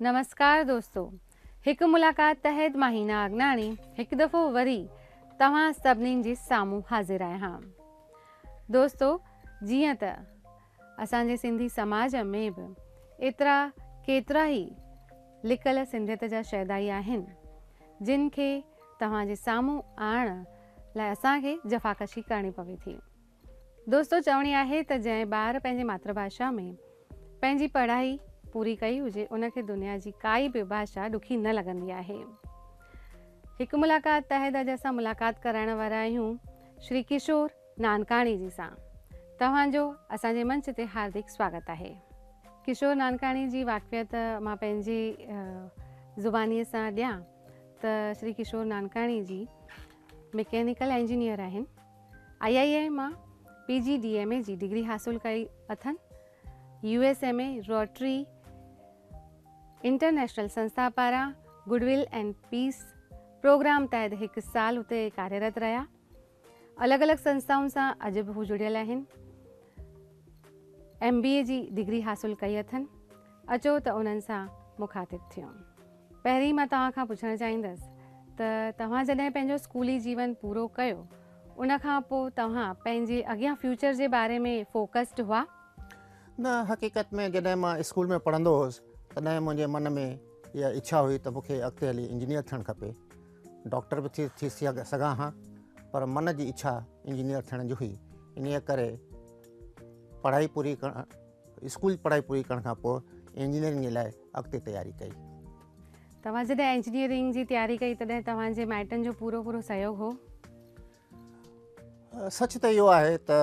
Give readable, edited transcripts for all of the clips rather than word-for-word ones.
نمسڪار دوستو هڪ ملاقات تحت مان هينا اگناڻي هڪ دفعو وري توهان سڀني جي سامهون حاضر آهيان. دوستو جيئن ته اسان جي سنڌي سماج ۾ به ايترا ڪيترا ئي لڪل سنڌيت جا شيدائي آهن جن کي توهان جي سامهون آڻڻ لاء اسان کي جفاڪشي ڪرڻي پوي ٿي. دوستو چوڻي آهي ته جنهن ٻار پنهنجي ماتر ڀاشا ۾ پنهنجي پڙهائي پوري ڪئي هجي ان کي دنيا جي ڪائي به ڀاشا ڏکي نه لڳندي آهي. هڪ ملاقات تحت اڄ اسان ملاقات ڪرائڻ وارا آهيون شري ڪشور نانڪاڻي جي سان. توهان جو اسان جي منچ تي هاردڪ سواگت آهي. ڪشور نانڪاڻي جي واقفيت مان پنهنجي زباني سان ڏيان ته شري ڪشور نانڪاڻي جي مڪينيڪل انجنيئر آهن. آء آء ايم مان پي جي ڊي ايم اي جي ڊگري حاصل ڪئي اٿن. يو ايس اي ۾ روٽري انٽرنيشنل سنسٿا پاران good will and piece programme تحت هڪ سال اتي ڪاريرت رهيا. الڳ الڳ سنسٿائن سان اڄ به هو جڙيل آهن. ايم بي اي جي ڊگري حاصل ڪئي اٿن. اچو ته انهن سان مخاطب ٿيون. پهرين مان توهان کان پڇڻ چاهيندس ته توهان جڏهن پنهنجو اسڪولي جيون پورو ڪيو ان کان پوء توهان پنهنجي اڳيان فيوچر جي باري ۾ فوڪسڊ هئا؟ نه، حقيقت ۾ جڏهن مان اسڪول ۾ پڙهندو هوس تڏهن منهنجي من ۾ اها اڇا هئي ته مون کي اڳتي هلي انجنيئر ٿيڻ کپي. ڊاڪٽر به ٿي ٿي سگهان ها پر من جي اڇا انجنيئر ٿيڻ جي هئي. انهيء ڪري پڙهائي پوري ڪرڻ اسڪول پڙهائي پوري ڪرڻ کان پوء انجنيئرنگ جي لاء اڳتي تياري ڪئي. توهان جڏهن انجنيئرنگ جي تياري ڪئي تڏهن توهان جي مائٽن جو پورو پورو سهيوگ هو؟ سچ ته اهو آهي ته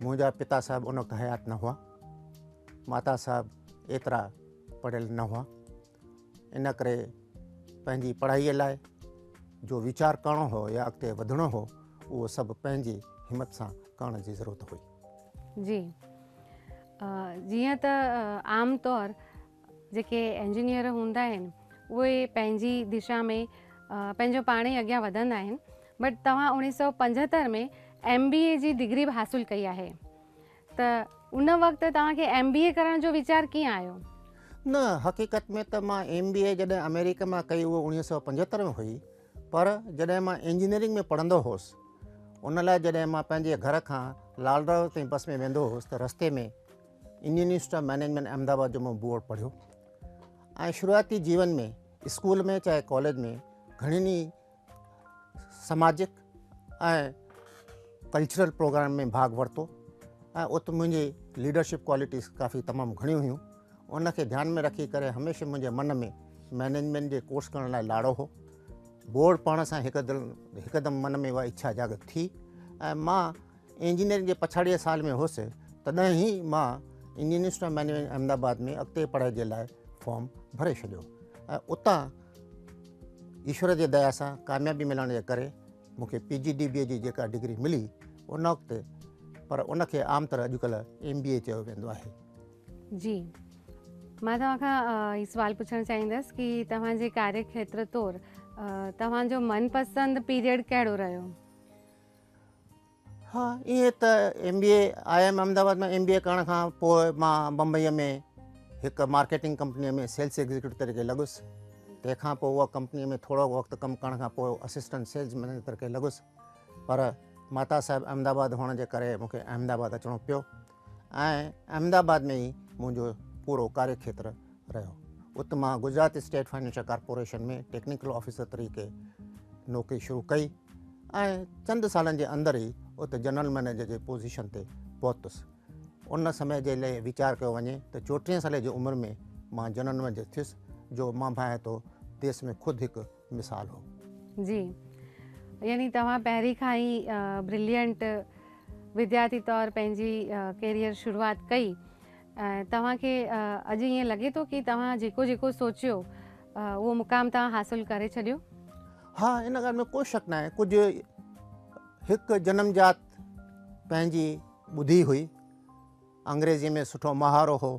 منهنجا پتا صاحب ان وقت حيات نه هئا، ماتا صاحب ايترا پڙهيل نه هئا، ان ڪري پنهنجي پڙهائيء لاء جو ويچار ڪرڻو هو يا اڳتي وڌڻو هو اهو سڀ پنهنجي همت سان ڪرڻ جي ضرورت هئي. جي جيئن ته عام طور جيڪي انجنيئر هوندا آهن اهي پنهنجي دشا ۾ پنهنجو پاڻ ئي اڳيان وڌندا آهن بٽ توهان 1975 ۾ ايم بي اي جي ڊگري به حاصل ڪئي آهي ته ان وقت توهان کي ايم بي اي ڪرڻ جو ويچار ڪيئن آيو؟ نه حقيقت ۾ ته مان ايم بي اي جڏهن آمريڪا مان ڪئي اهو 1975 ۾ هئي پر جڏهن مان انجنيئرنگ ۾ پڙهندو هوس ان لاء جڏهن مان پنهنجي گهر کان لال دروازي تائين بس ۾ ويندو هوس ته رستي ۾ Indian institute of management Ahmedabad جو مون بورڊ پڙهيو ۽ شروعاتي جيون ۾ اسڪول ۾ چاهي ڪاليج ۾ گهڻين ئي سماجڪ ۽ ڪلچرل پروگرام ۾ ڀاڳ ورتو ۽ ات منهنجي ليڊرشپ ڪوالٽيز ڪافي تمام گهڻيون هيون ان کي ڌيان ۾ رکي ڪري هميشه منهنجي من ۾ مئنيجمينٽ جي ڪورس ڪرڻ لاء لاڙو هو بورڊ پڙهڻ سان هڪدم من ۾ اها اڇا جاڳت ٿي ۽ مان انجنيئرنگ جي پڇاڙيء سال ۾ هوس تڏهن ئي مان Indian institute of management Ahmedabad ۾ اڳتي پڙهائي جي لاء فارم ڀري ڇڏيو ۽ اتان ايشور جي ديا سان ڪاميابي ملڻ جي ڪري مون کي پي جي ڊي بي اي جي جيڪا ڊگري ملي ان وقت پر ان کي عام طرح اڄڪلهه ايم بي اي چيو ويندو آهي. جي مان توهان کان هي سوال پڇڻ چاهيندس ڪي توهان جي ڪاريه کيتر طور توهان جو من پسند پيريڊ ڪهڙو رهيو؟ ها ائين ته M B A I M Ahmedabad ۾ M B اي ڪرڻ کان پوء مان بمبئيء ۾ هڪ مارڪيٽنگ ڪمپنيء ۾ سيلس ايگزيڪيوٽو طريقي لڳس تنهن کان پوء اها ڪمپنيء ۾ ٿورو وقت ڪم ڪرڻ کان پوء اسسٽنٽ سيلز مئنيجر طريقي لڳس پر ماتا صاحب احمد آباد هئڻ جي ڪري مون کي احمد آباد اچڻو پيو ۽ احمد آباد ۾ ئي منهنجو پورو ڪاريه کيتر رهيو. ات مان Gujarat state financial corporation ۾ technical officer طريقي نوڪري شروع ڪئي ۽ چند سالن جي اندر ئي ات جنرل مئنيجر جي پوزيشن تي پهتس. ان سمي جي لاء ويچار ڪيو وڃي ته 34 سالي جي عمر ۾ مان جنرل مئنيجر ٿيس جو مان ڀانئيان ٿو ديس ۾ خود هڪ مثال هو. جي يعني توهان پهرين کان ئي برلينٽ وديارٿي طور پنهنجي ڪيريئر شروعات ڪئي ۽ توهان کي اڄ ائين لڳي ٿو ڪي توهان جيڪو جيڪو سوچيو اهو مقام توهان حاصل ڪري ڇڏيو؟ ها ان ڳالهه ۾ ڪو شڪ ناهي ڪجهه هڪ جنم جات پنهنجي ٻڌي هئي انگريزي ۾ سٺو مهارو هو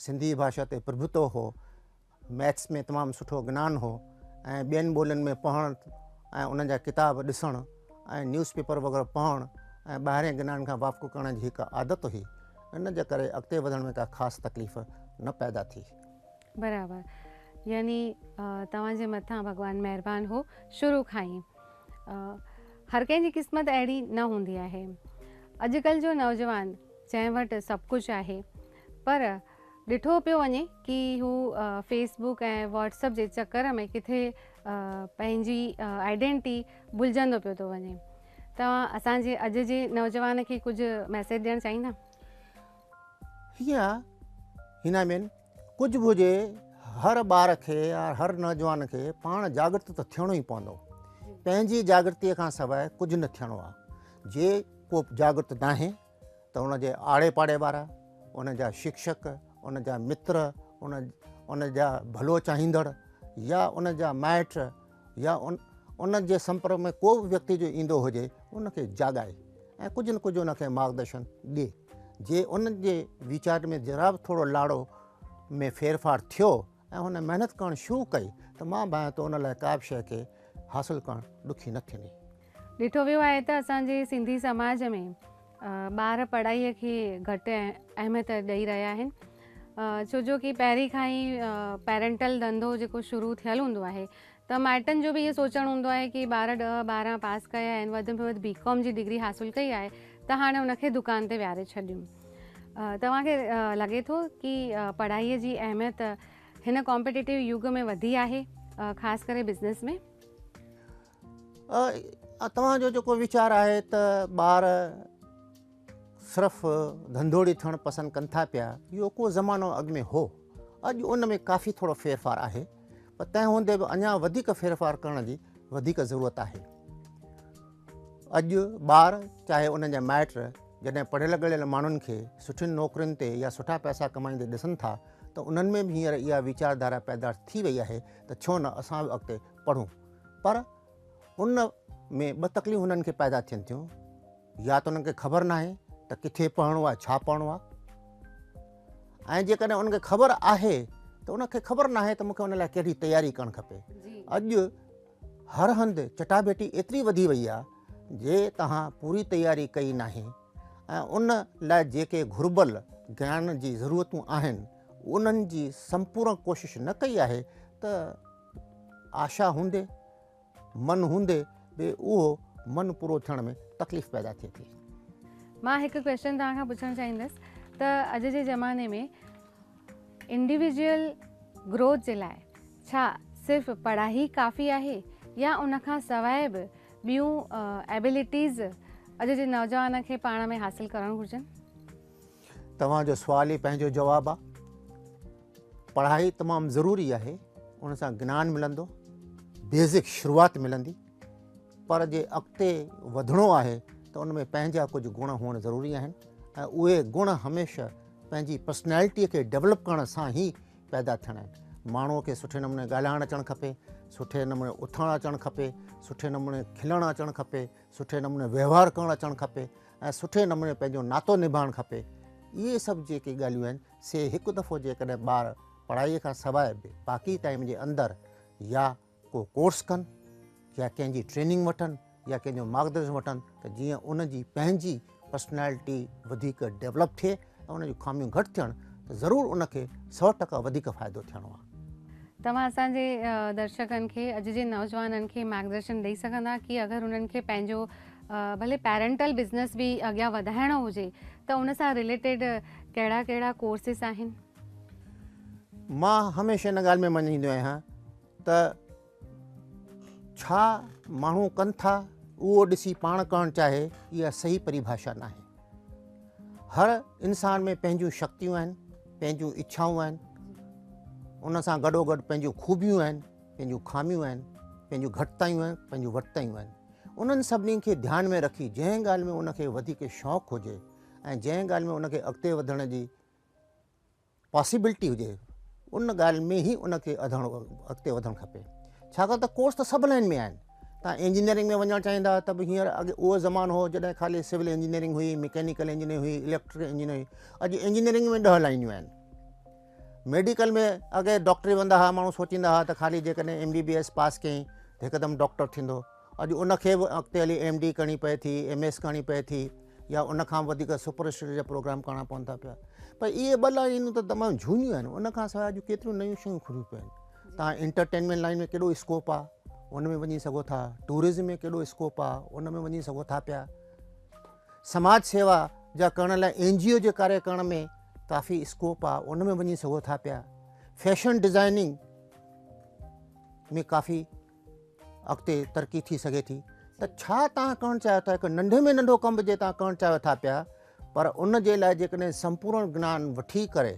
سنڌي ڀاشا تي پرڀتو هو، مئٿس ۾ تمام سٺو گنان هو ۽ ٻين ٻولين ۾ پڙهڻ ۽ انهن جا ڪتاب ڏسڻ ۽ نيوز پيپر وغيره پڙهڻ ۽ ٻاهرين گنان کان واقف ڪرڻ جي هڪ عادت هئي ان جي ڪري اڳتي وڌڻ ۾ ڪا خاص تڪليف نه پيدا ٿي. برابر يعني توهان جي مٿان ڀڳوان مهربان هو شروع کان ئي. هر ڪنهن جي قسمت اهڙي نه هوندي آهي. اڄڪلهه جو نوجوان جنهن وٽ سڀ ڪجهه آهي پر ڏٺو پيو وڃي ڪي هو فيس بڪ ۽ واٽس اپ جي چڪر ۾ ڪٿي پنهنجي آئيڊينٽي ڀلجندو پيو ٿو وڃي. توهان اسان جي اڄ جي نوجوان کي ڪجهه ميسيج ڏيڻ چاهيندا؟ هيئن آ هينا مين ڪجهه به هجي هر ٻار کي يا هر نوجوان کي پاڻ جاڳرت ته ٿيڻو ئي پوندو. پنهنجي جاڳرتيء کان سواء ڪجهه نه ٿيڻو آ. جي ڪو جاڳرت ناهي ته ان جي آڙي پاڙي وارا، ان جا شڪشڪ، ان جا متر، ان ان جا ڀلو چاهيندڙ يا ان جا مائٽ يا ان ان جي سمپرڪ ۾ ڪو به ويڪتي جو ايندو هجي ان کي جاڳائي ۽ ڪجهه نه ڪجهه ان کي مارگدرشن ڏي. جي ان جي ويچار ۾ ذرا به ٿورو لاڙو ۾ ڦيرڦار ٿيو ۽ هن محنت ڪرڻ شروع ڪئي ته مان ڀانيان ٿو ان لاء ڪا به شيء کي حاصل ڪرڻ ڏکي نه ٿيندي. ڏٺو ويو آهي ته اسان جي سنڌي سماج ۾ ٻار پڙهائيء کي گهٽ اهميت ڏئي رهيا آهن ڇو جو ڪي پهرين کان ئي پيرنٽل ڌنڌو جيڪو شروع ٿيل هوندو آهي ته مائٽن جو به اهو سوچڻ هوندو آهي ڪي ٻار ڏهه ٻارهن پاس ڪيا آهن وڌ ۾ وڌ بي ڪام جي ڊگري حاصل ڪئي آهي ته هاڻي ان کي دڪان تي ويهاري ڇڏيون توهان کي لڳي ٿو ڪي پڙهائيء جي اهميت هن ڪامپيٽيٽو يگ ۾ وڌي آهي خاص ڪري بزنس ۾؟ توهان جو جيڪو ويچار آهي ته ٻار صرف ڌنڌوڙي ٿيڻ پسند ڪن ٿا پيا اهو ڪو زمانو اڳ ۾ هو اڄ ان ۾ ڪافي ٿورو ڦيرڦار آهي پر تنهن هوندي به اڃا وڌيڪ ڦيرڦار ڪرڻ جي وڌيڪ ضرورت آهي اڄ ٻار چاهي انهن جا مائٽ جڏهن پڙهيل ڳڙهيل ماڻهن کي سٺين نوڪرين تي يا سٺا پئسا ڪمائيندي ڏسن ٿا ته انهن ۾ به هينئر اها ويچارڌارا پيدا ٿي وئي آهي ته ڇو نه اسان به اڳتي پڙهون پر ان ۾ ٻه تڪليفون هنن کي پيدا ٿين ٿيون يا ته انهن کي خبر ناهي ته ڪٿي پڙهڻو آهي ڇا پڙهڻو آهي ۽ جيڪڏهن ان کي خبر آهي ته ان کي خبر ناهي ته مونکي ان لاء ڪهڙي تياري ڪرڻ کپي. اڄ هر هنڌ چٽاڀيٽي ايتري وڌي وئي آهي جي توهان پوري تياري ڪئي ناهي ۽ ان لاء جيڪي گهربل گيان جي ضرورتون آهن انهن جي سمپورڻ ڪوشش نه ڪئي آهي ته آشا هوندي من هوندي به اهو من پورو ٿيڻ ۾ تڪليف پيدا ٿئي ٿي. مان هڪ ڪويسچن توهان کان پڇڻ چاهيندس ته اڄ جي زماني ۾ انڊيويجوئل گروٿ جي لاء ڇا صرف پڙهائي ڪافي آهي يا ان کان سواء به ٻيون ايبلٽيز اڄ جي نوجوان کي پاڻ ۾ حاصل ڪرڻ گهرجن؟ توهان جو سوال ئي پنهنجو جواب آ. پڙهائي تمام ضروري آهي، ان سان گنان ملندو، بيزڪ شروعات ملندي، پر جي اڳتي وڌڻو آهي ته ان ۾ پنهنجا ڪجهه گڻ هئڻ ضروري آهن ۽ اهي گڻ هميشه پنهنجي پرسنالٽيء کي ڊولپ ڪرڻ سان ئي پيدا ٿيڻا آهن. ماڻهوء کي سٺي نموني ڳالهائڻ اچڻ کپي، سٺي نموني اٿڻ اچڻ کپي، سٺي نموني کلڻ اچڻ کپي، سٺي نموني وهنوار ڪرڻ اچڻ کپي ۽ سٺي نموني پنهنجو ناتو نڀائڻ کپي. اهي سڀ جيڪي ڳالهيون آهن سي هڪ دفعو جيڪڏهن ٻار پڙهائيء کان سواء به باقي ٽائيم جي اندر يا ڪو ڪورس ڪن يا ڪنهن جي ٽريننگ وٺن يا ڪنهن جو مارگدرشن وٺن ته جيئن ان جي پنهنجي پرسنالٽي وڌيڪ ڊيولپ ٿئي ۽ ان جون خاميون گهٽ ٿيڻ ته ضرور ان کي 100% وڌيڪ فائدو ٿيڻو آهي. توهان اسان جي درشڪن کي اڄ جي نوجوانن کي مارگدرشن ڏئي سگهندا ڪي اگر انهن کي پنهنجو ڀلي پيرنٽل بزنس به اڳيان وڌائڻو هجي ته ان سان رليٽيڊ ڪهڙا ڪهڙا ڪورسز آهن؟ مان هميشه ان ڳالهه ۾ مڃيندو آهيان ته ڇا ماڻهو ڪن ٿا اهو ڏسي پاڻ ڪرڻ چاهي اها صحيح پريڀاشا ناهي. هر انسان ۾ پنهنجون شڪتيون آهن، پنهنجون اڇائون آهن، ان سان گڏوگڏ پنهنجون خوبيون آهن، پنهنجون خاميون آهن، پنهنجون گهٽتايون آهن، پنهنجون وڏتايون آهن. انهن سڀني کي ڌيان ۾ رکي جنهن ڳالهه ۾ ان کي وڌيڪ شوق هجي ۽ جنهن ڳالهه ۾ ان کي اڳتي وڌڻ جي پاسيبلٽي هجي ان ڳالهه ۾ ئي ان کي اڌڻ اڳتي وڌڻ کپي ڇاڪاڻ ته ڪورس ته سڀ لائن ۾ آهن تان انجنيئرنگ ۾ وڃڻ چاهيندا ته به هينئر اڳي اهو زمانو هو جڏهن خالي سول انجنيئرنگ هئي مڪينيڪل انجنيئرنگ هئي اليڪٽريڪل انجنيئرنگ هئي اڄ انجنيئرنگ ۾ 10 لائنيون آهن ميڊيڪل ۾ اڳي ڊاڪٽري ويندا هئا ماڻهو سوچيندا هئا ته خالي جيڪڏهن M B B S pass ڪيائين ته هڪدم ڊاڪٽر ٿيندو اڄ ان کي به اڳتي هلي ايم ڊي ڪرڻي پئي ٿي ايم ايس ڪرڻي پئي ٿي يا ان کان وڌيڪ سپر اسٽيٽ جا پروگرام ڪرڻا پون ٿا پيا. پر اهي ٻه لائنون ته تمام جهونيون آهن، ان کان سواء اڄ ڪيتريون نيون شيون کليون پيون آهن. توهان انٽرٽينمينٽ لائن ۾ ڪيڏو اسڪوپ آهي ان ۾ وڃي سگهو ٿا، ٽوئرزم ۾ ڪيڏو اسڪوپ آهي ان ۾ وڃي سگهو ٿا پيا، سماج سيوا جا ڪرڻ لاء اين جي او جي ڪاريه ڪرڻ ۾ ڪافي اسڪوپ آهي ان ۾ وڃي سگهو ٿا پيا، فيشن ڊزائننگ ۾ ڪافي اڳتي ترقي ٿي سگهي ٿي. ته ڇا توهان ڪرڻ چاهيو ٿا؟ هڪ ننڍي ۾ ننڍو ڪم به جي توهان ڪرڻ چاهيو ٿا پيا، پر ان جي لاء جيڪڏهن سمپورڻ گنان وٺي ڪري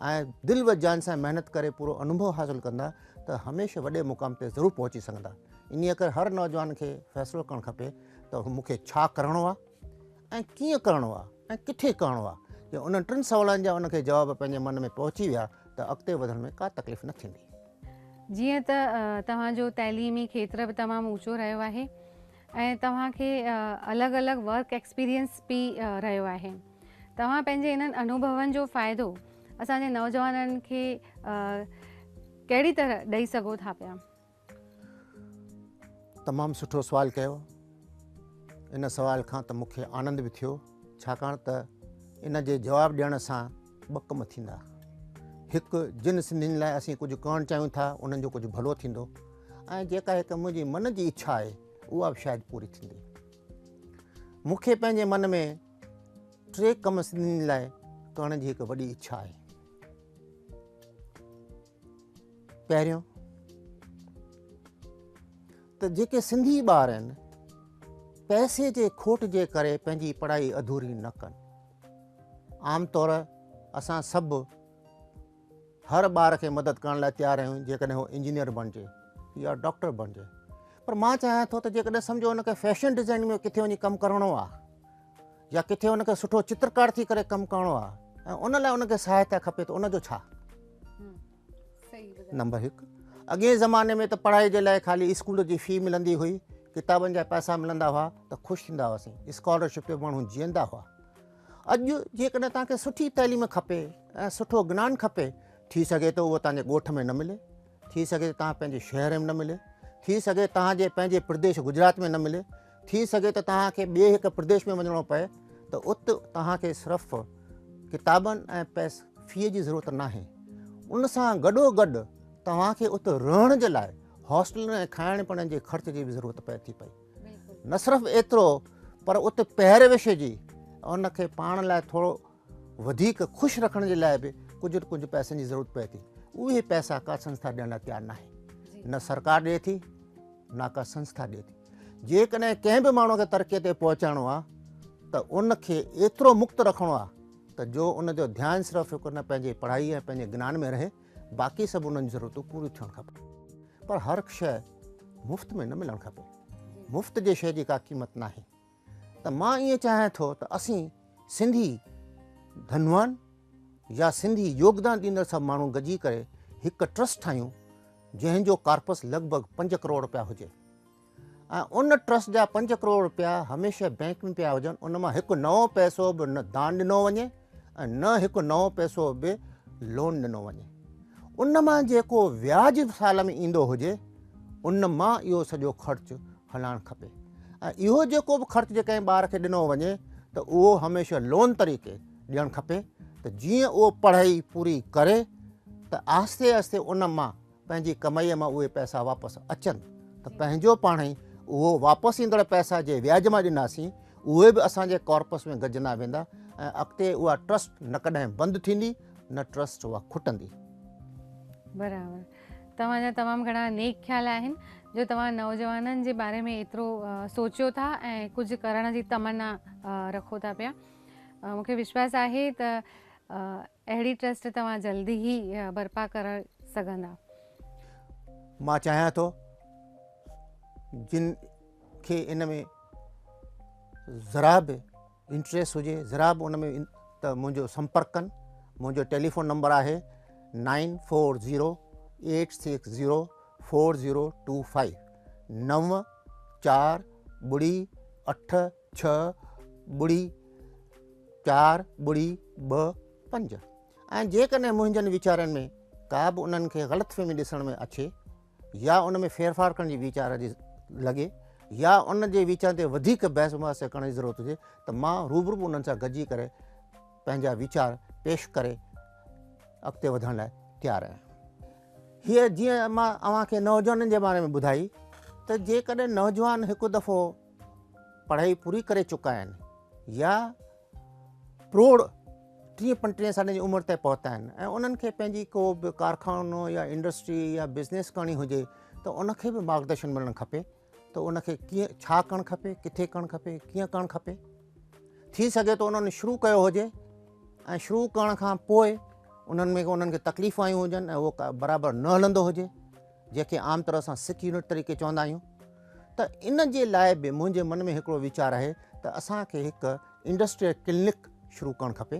۽ دل و جان سان محنت ڪري پورو انوڀو حاصل ڪندا ته هميشه وڏي مقام تي ضرور پهچي سگهندا. انهيء ڪري هر نوجوان کي فيصلو ڪرڻ کپي ته مون کي ڇا ڪرڻو آهي ۽ ڪيئن ڪرڻو آهي ۽ ڪٿي ڪرڻو آهي. جي انهن ٽن سوالن جا ان کي جواب پنهنجي من ۾ پهچي ويا ته اڳتي وڌڻ ۾ ڪا تڪليف نه ٿيندي. جيئن ته توهان جو تعليمي کيتر به تمام اوچو رهيو آهي ۽ توهان کي الڳ الڳ ورڪ ايڪسپيرينس به رهيو آهي، توهان پنهنجي انهن انوڀون جو فائدو اسان جي نوجوانن کي ڪهڙي طرح ڏئي سگهو ٿا پيا؟ تمام سٺو سوال ڪيو. ان سوال کان ته مون کي آنند به ٿيو، ڇاڪاڻ ته ان جي جواب ڏيڻ سان ٻه ڪم ٿيندا. هڪ، جن سنڌين لاء اسين ڪجهه ڪرڻ چاهيون ٿا انهن جو ڪجهه ڀلو ٿيندو ۽ جيڪا هڪ منهنجي من جي اڇا آهي اها به شايد پوري ٿيندي. مون کي پنهنجي من ۾ ٽي ڪم سنڌين لاء ڪرڻ جي هڪ وڏي اڇا آهي. پهريون ته جيڪي سنڌي ٻار آهن پئسي جي کوٽ جي ڪري پنهنجي پڙهائي اڌوري نه ڪن. عام طور اسان سڀ هر ٻار کي مدد ڪرڻ لاء تيار آهيون جيڪڏهن هو انجنيئر بڻجي يا ڊاڪٽر بڻجي، پر مان چاهيان ٿو ته جيڪڏهن سمجهو هن کي فيشن ڊزائننگ ۾ ڪٿي وڃي ڪم ڪرڻو آهي يا ڪٿي هن کي سٺو چترڪار ٿي ڪري ڪم ڪرڻو آهي ۽ ان لاء ان کي سهائتا کپي ته ان جو ڇا؟ نمبر هڪ، اڳئين زماني ۾ ته پڙهائي جي لاء خالي اسڪول جي في ملندي هئي، ڪتابن جا پئسا ملندا هئا ته خوش ٿيندا هئاسين، اسڪالرشپ تي ماڻهو جيئندا هئا. اڄ جيڪڏهن توهان کي سٺي تعليم کپي ۽ سٺو گنان کپي، ٿي سگهي ٿو اهو توهان جي ڳوٺ ۾ نه ملي، ٿي سگهي ٿو توهان پنهنجي شهر ۾ نه ملي، ٿي سگهي توهان جي پنهنجي پرديش گجرات ۾ نه ملي، ٿي سگهي ته توهان کي ٻئي هڪ پرديش ۾ وڃڻو پئي ته ات توهان کي صرف ڪتابن ۽ پئس فيء جي ضرورت ناهي، ان سان گڏو گڏ توهان کي ات رهڻ جي لاء هاسٽلن ۽ کائڻ پيئڻ جي خرچ جي به ضرورت پئي ٿي پئي. نه صرف ايترو پر ات پهروش جي ان کي پاڻ لاء ٿورو وڌيڪ خوش رکڻ جي لاء به ڪجهه نه ڪجهه پئسن جي ضرورت پئي ٿي. اهي پئسا ڪا سنسٿا ڏيڻ لاء تيار ناهي، نه سرڪار ڏئي ٿي نه ڪا سنسٿا ڏئي ٿي. جيڪڏهن ڪنهن به ماڻهو کي ترقي تي پهچائڻو آهي ته ان کي ايترو مڪت رکڻو آهي ته جو ان جو ڌيان صرف هڪ نه پنهنجي پڙهائي ۽ پنهنجي گنان ۾ رهي، باقي سڀ انهن جون ضرورتون پوريون ٿيڻ کپن. پر هر شيء مفت ۾ نه ملڻ کپي، مفت جي شيء جي ڪا قيمت ناهي. ته مان ائين چاهيان ٿو ته اسين سنڌي ڌنوان يا سنڌي يوگدان ڏيندڙ سڀ ماڻهو گڏجي ڪري هڪ ٽرسٽ ٺاهيون جنهن جو ڪارپس لڳ ڀڳ 5 ڪروڙ روپيا هجي ۽ ان ٽرسٽ جا 5 ڪروڙ روپيا هميشه بئنڪ ۾ پيا هجن، ان مان هڪ نئون پئسو به نه دان ڏنو وڃي ۽ نه هڪ نئون پئسو به لون ڏنو وڃي. ان مان جيڪو وياج سال ۾ ايندو هجي ان مان اهو سڄو خرچ هلائڻ کپي ۽ اهو جيڪو به خرچ جي ڪنهن ٻار کي ڏنو وڃي ته اهو هميشه لون طريقي ڏيڻ کپي ته جيئن اهو پڙهائي پوري ڪري ته آهستي آهستي ان مان پنهنجي ڪمائيء مان اهي پئسا واپس اچن ته پنهنجو پاڻ ئي اهو واپس ايندڙ پئسا جي وياج مان ڏناسين اهي به اسان جي ڪارپس ۾ گڏجندا ويندا ۽ اڳتي اها ٽرسٽ نه ڪڏهن بند ٿيندي نه ٽرسٽ اها کٽندي. برابر توهان جا تمام گهڻا نيڪ خيال آهن جو توهان نوجوانن جي باري ۾ ايترو سوچيو ٿا ۽ ڪجهه ڪرڻ جي تمنا رکو ٿا پيا. مون کي وشواس آهي ته اهڙي ٽرسٽ توهان جلدي ئي برپا ڪري سگهندا. مان چاهيان ٿو جن کي ان ۾ ذرا به انٽريسٽ هجي، ذرا به ان ۾ ته منهنجو سمپرڪ ڪن. منهنجو ٽيليفون نمبر آهي nine four zero eight six zero four zero two five, نو چار ٻڙي اٺ ڇهه ٻڙي چار ٻڙي ٻه پنج. ۽ جيڪڏهن منهنجن ويچارن ۾ ڪا به انهن کي غلط فهمي ڏسڻ ۾ اچي يا ان ۾ ڦيرڦار ڪرڻ جي ويچار جي لڳي يا ان جي ويچارن تي وڌيڪ بحث مباحثي ڪرڻ جي ضرورت هجي ته مان روبرو به انهن سان گڏجي ڪري پنهنجا ويچار پيش ڪري اڳتي وڌڻ لاء تيار آهيان. هيء جيئن مان اوهان کي نوجوانن جي باري ۾ ٻڌائي ته جيڪڏهن نوجوان هڪ دفعو پڙهائي پوري ڪري چڪا آهن يا پروڙ 30 35 سالن جي عمر تائين پهتا آهن ۽ انهن کي پنهنجي ڪو به ڪارخانو يا انڊسٽري يا بزنس ڪرڻي هجي ته ان کي به مارگدرشن ملڻ کپي ته ان کي ڪيئن ڇا ڪرڻ کپي، ڪٿي ڪرڻ کپي، ڪيئن ڪرڻ کپي. ٿي سگهي ٿو انهن شروع ڪيو هجي ۽ شروع ڪرڻ کان پوء انهن ۾ انهن کي تڪليفون آيون هجن ۽ اهو برابر نه هلندو هجي، جنهن کي عام طرح سان سڪ يونٽ طريقي چوندا آهيون. ته ان جي لاء به منهنجي من ۾ هڪڙو ويچار آهي ته اسان کي هڪ انڊسٽريل ڪلينڪ شروع ڪرڻ کپي.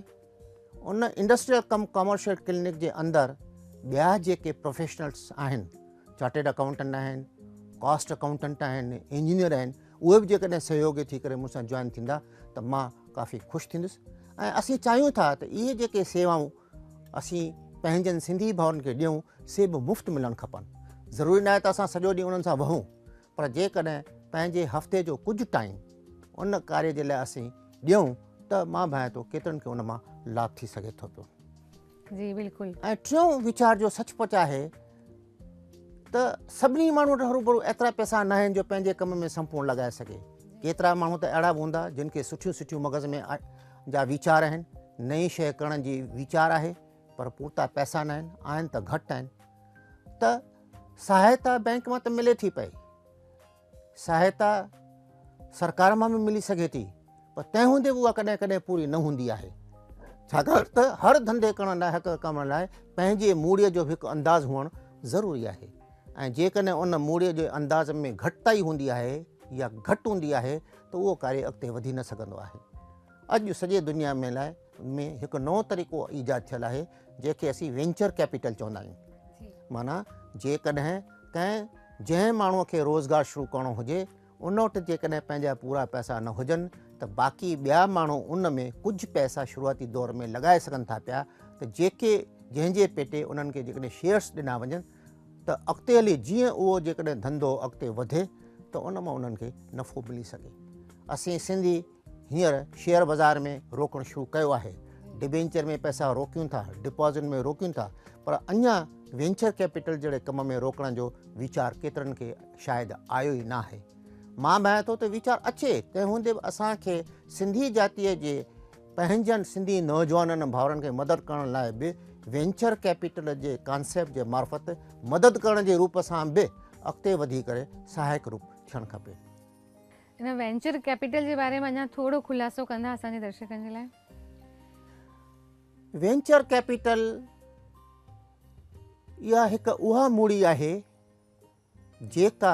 ان انڊسٽريل ڪم ڪمرشل ڪلينڪ جي اندر ٻيا جيڪي پروفيشنلس آهن، چارٽرڊ اڪائونٽنٽ آهن، ڪاسٽ اڪائونٽنٽ آهن، انجنيئر آهن، اهي به جيڪڏهن سهيوگي ٿي ڪري مون سان جوائن ٿيندا ته مان ڪافي خوش ٿيندس. ۽ اسين چاهيون ٿا ته اهي جيڪي سيوائون اسين پنهنجن سنڌي ڀائرن کي ڏيون سي به مفت ملڻ کپن. ضروري ناهي ته اسان سڄو ڏينهن انهن سان وهون، پر جيڪڏهن پنهنجي هفتي جو ڪجهه ٽائيم ان ڪاري جي لاء اسين ڏيون ته مان ڀانئيان ٿو ڪيترن کي ان مان لاڀ ٿي سگهي ٿو پيو. جي بلڪل. ۽ ٽيون ويچار جو سچ پچ آهي ته سڀني ماڻهن وٽ هروڀرو ايترا پئسا نه آهن جو پنهنجي ڪم ۾ سمپورڻ لڳائي سگهي. ڪيترا ماڻهو ته اهڙا به هوندا جن کي سٺيون سٺيون مغز ۾ جا ويچار آهن، نئين شيء ڪرڻ جي ويچار آهي پر پورتا پئسا نه آهن، آهن ته گهٽ آهن. ته سهائتا بئنڪ مان ته ملي ٿي پئي، سهائتا سرڪار مان به ملي سگهي ٿي، پر تنهن هوندي به اها ڪڏهن ڪڏهن پوري نه هوندي آهي. ڇاڪاڻ ته هر ڌنڌي ڪرڻ لاء، هڪ ڪم لاء پنهنجي موڙيء جو به هڪ انداز هئڻ ضروري آهي ۽ جيڪڏهن ان موڙيء جي انداز ۾ گهٽتائي هوندي آهي يا گهٽ هوندي آهي ته اهو ڪاري اڳتي وڌي نه سگهندو آهي. اڄ سڄي دنيا ۾ لاء ۾ هڪ نئون طريقو ايجاد ٿيل آهي جنهن کي اسين وينچر ڪيپيٽل چوندا آهيون. معنيٰ جيڪڏهن ڪنهن جنهن ماڻهوء کي روزگار شروع ڪرڻو هجي ان وٽ جيڪڏهن پنهنجا پورا پئسا نه هجن ته باقي ٻيا ماڻهو ان ۾ ڪجهه پئسا شروعاتي دور ۾ لڳائي سگهن ٿا پيا ته جيڪي جنهن جي پيٽي انهن کي جيڪڏهن شيئرس ڏنا وڃن ته اڳتي هلي جيئن اهو جيڪڏهن ڌنڌو اڳتي وڌي ته ان مان انهن کي نفعو ملي سگهي. اسين سنڌي هينئر شيئر بازار ۾ روڪڻ شروع ڪيو آهي، ڊبينچر ۾ پئسا روڪيون ٿا، ڊپازٽ ۾ روڪيون ٿا، پر اڃا وينچر ڪيپيٽل جهڙي ڪم ۾ روڪڻ جو ويچار ڪيترن کي شايد آيو ئي ناهي. مان ڀانئيان ٿو ته ويچار اچي، تنهن هوندي به اسان کي سنڌي جاتيء جي پنهنجن سنڌي نوجوانن ۽ ڀائرن کي مدد ڪرڻ لاء به وينچر ڪيپيٽل جي ڪانسيپٽ جي معرفت مدد ڪرڻ جي روپ سان به اڳتي وڌي ڪري سهائڪ روپ ٿيڻ کپي. ان وينچر ڪيپيٽل جي باري ۾ اڃا ٿورو خلاصو ڪندا اسان جي درشڪن جي لاء؟ وينچر ڪيپيٽل اها هڪ اها موڙي آهي جيڪا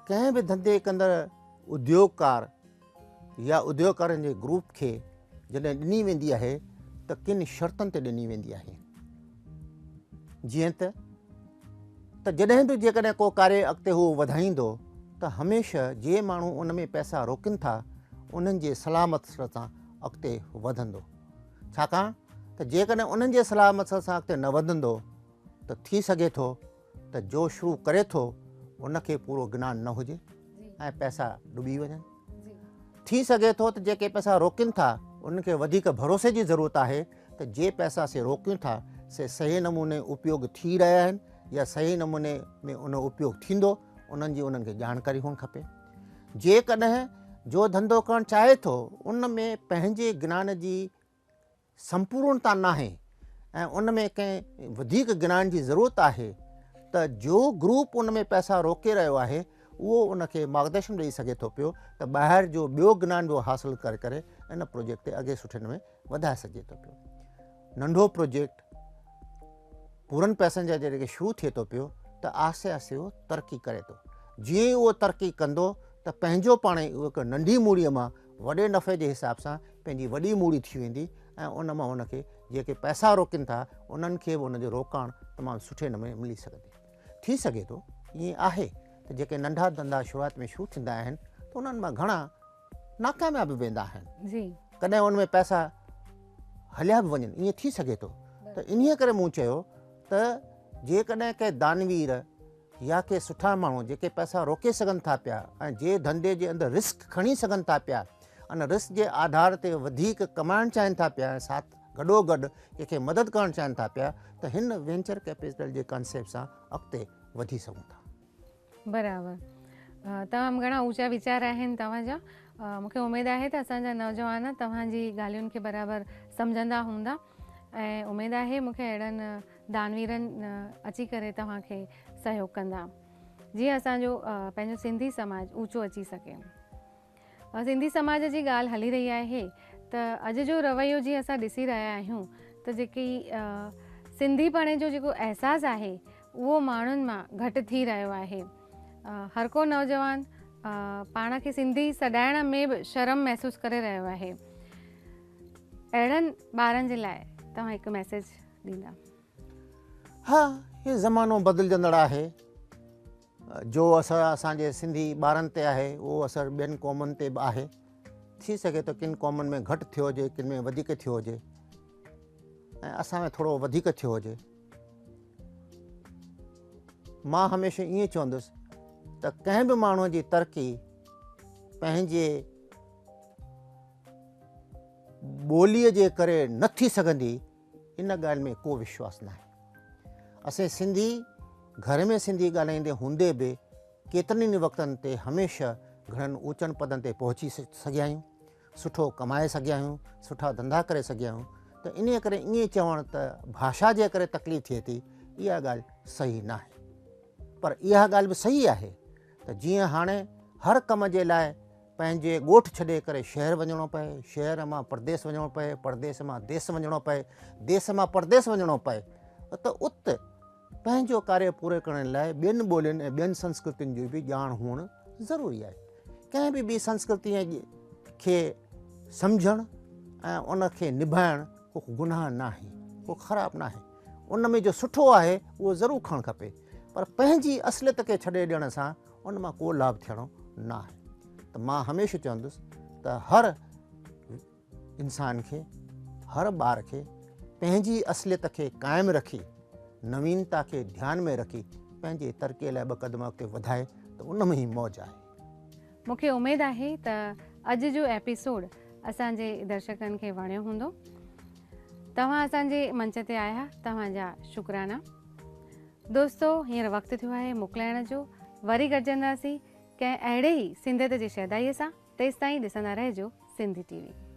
ڪنهن به ڌنڌي ڪندڙ اديوگڪار يا اديوگڪارن جي گروپ کي جڏهن ڏني ويندي آهي ته ڪن شرطن تي ڏني ويندي آهي. جيئن ته ته جڏهن به جيڪڏهن ڪو ڪاري اڳتي هو وڌائيندو ته هميشه جي ماڻهو ان ۾ پئسا روڪين ٿا انهن جي صلاح مشورت سان اڳتي وڌندو، ڇاڪاڻ ته جيڪڏهن انهن جي صلاح مشورت سان اڳتي نه وڌندو ته ٿي سگهي ٿو ته جو شروع ڪري ٿو ان کي پورو گنان نه هجي ۽ پئسا ڏبي وڃن. ٿي سگهي ٿو ته جيڪي پئسا روڪين ٿا انهن کي وڌيڪ ڀروسي جي ضرورت آهي ته جي پئسا سي روڪيون ٿا سي صحيح نموني اپيوگ ٿي رهيا آهن يا صحيح نموني ۾ ان اپيوگ ٿيندو، انهن جي انهن کي ڄاڻڪاري هئڻ کپي. جيڪڏهن جو ڌنڌو ڪرڻ چاهي ٿو ان ۾ پنهنجي گنان جي سمپورڻتا ناهي ۽ ان ۾ ڪنهن وڌيڪ گنان جي ضرورت آهي ته جو گروپ ان ۾ پئسا روڪي رهيو آهي اهو ان کي مارگدرشن ڏئي سگهي ٿو پيو ته ٻاهر جو ٻيو گنان به حاصل ڪري ڪري ان پروجيڪٽ تي اڳي سٺي نموني وڌائي سگهجي ٿو پيو. ننڍو پروجيڪٽ پورن پئسن جا جڏهن شروع ٿئي ٿو پيو ته آهستي آهستي اهو ترقي ڪري ٿو. جيئن ئي اهو ترقي ڪندو ته پنهنجو پاڻ ئي اهو هڪ ننڍي موڙيء مان وڏي نفعي جي حساب سان پنهنجي وڏي موڙي ٿي ويندي ۽ ان مان ان کي جيڪي پئسا روڪين ٿا انهن کي به ان جو روڪاڻ تمام سٺي نموني ملي سگهندي. ٿي سگهي ٿو ائين آهي ته جيڪي ننڍا ڌنڌا شروعات ۾ شروع ٿيندا آهن ته انهن مان گهڻا ناڪامياب به ويندا آهن، ڪڏهن ان ۾ پئسا هليا به وڃن، ائين ٿي سگهي ٿو. ته انهيء ڪري مون چيو ته جيڪڏهن ڪنهن دانوير يا ڪي سٺا ماڻهو جيڪي پئسا روڪي سگهن ٿا پيا ۽ جي ڌنڌي جي اندر رسڪ کڻي سگهن ٿا پيا ان رسڪ جي آڌار تي وڌيڪ ڪمائڻ چاهين ٿا پيا ۽ ساٿ گڏو گڏ ڪنهن کي مدد ڪرڻ چاهين ٿا پيا ته هن وينچر ڪيپيٽل جي ڪانسيپٽ سان اڳتي وڌي سگهون ٿا. برابر تمام گهڻا اوچا ويچار آهن توهان جا مون کي اميد آهي ته اسان جا نوجوان توهان جي ڳالهين کي برابر سمجهندا هوندا ۽ اميد آهي مون کي اهڙن دانويرن اچي ڪري توهان کي سهيوگ ڪندا جيئن اسان جو پنهنجو سنڌي سماج اوچو اچي سگهي. سنڌي سماج جي ڳالهه هلي رهي آهي ته اڄ جو رويو جيئن اسان ڏسي رهيا آهيون ته جيڪي سنڌي پڻي جو جيڪو احساس آهي اهو ماڻهن مان گهٽ ٿي رهيو آهي. هر ڪو نوجوان پاڻ کي سنڌي سڏائڻ ۾ به شرم محسوس ڪري رهيو آهي. اهڙن ٻارن جي لاء توهان هڪ ميسيج ڏيندا؟ ها، هي زمانو بدلجندڙ آهي. جو اثر اسان جي سنڌي ٻارن تي آهي اهو اثر ٻين قومن تي به آهي. ٿي سگهي ٿو ڪن قومن ۾ گهٽ ٿيو هجي، ڪن ۾ وڌيڪ ٿيو هجي ۽ اسان ۾ ٿورو وڌيڪ ٿيو هجي. مان هميشه ائين چوندس ته ڪنهن به ماڻهوء جي ترقي پنهنجي ٻوليء جي ڪري نه ٿي سگهندي، ان ڳالهه ۾ ڪو وشواس ناهي. اسين سنڌي گهر ۾ سنڌي ڳالهائيندي هوندي به ڪيترن ئي وقتن تي هميشه گهڻن اوچن پدن تي پهچي سگهيا آهيون، سٺو ڪمائي سگهيا آهيون، سٺا ڌنڌا ڪري سگهيا آهيون ته انهيء ڪري ائين چوڻ ته ڀاشا جي ڪري تڪليف ٿئي ٿي، اها ڳالهه صحيح ناهي. پر اها ڳالهه به صحيح آهي ته جيئن هاڻي هر ڪم جي لاء پنهنجي ڳوٺ ڇڏي ڪري شهر وڃڻو پئي، شهر مان پرديس وڃڻو پئي، پرديس مان ديس وڃڻو پئي، ديس مان پرديس وڃڻو پئي ته ات پنهنجو ڪاريه پورو ڪرڻ لاء ٻين ٻولين ۽ ٻين سنسڪرتين جي به ڄاڻ هئڻ ضروري آهي. ڪنهن به ٻي سنسڪرتيء کي سمجهڻ ۽ ان کي نڀائڻ ڪو گناهه ناهي، ڪو خراب ناهي. ان ۾ جو سٺو آهي اهو ضرور کڻڻ کپي پر پنهنجي اصليت کي ڇڏي ڏيڻ سان ان مان ڪو لاڀ ٿيڻو نه آهي ته مان هميشه چوندس ته هر انسان کي هر ٻار کي پنهنجي اصليت کي قائم رکي نوينتا کي ڌيان ۾ رکي پنهنجي ترقي لاء ٻه قدم اڳتي وڌائي ته ان ۾ ئي موج آهي. مون کي اميد آهي ته اڄ جو ايپيسوڊ اسان جي درشڪن کي وڻيو هوندو. توهان اسان جي منچ تي آيا توهان جا شڪرانا. دوستو هينئر وقت ٿيو آهي موڪلائڻ جو، وري گڏجنداسين ڪنهن اهڙي ئي سنڌيت جي شيدائيء سان، تيستائين ڏسندا رهجو سنڌي ٽي وي.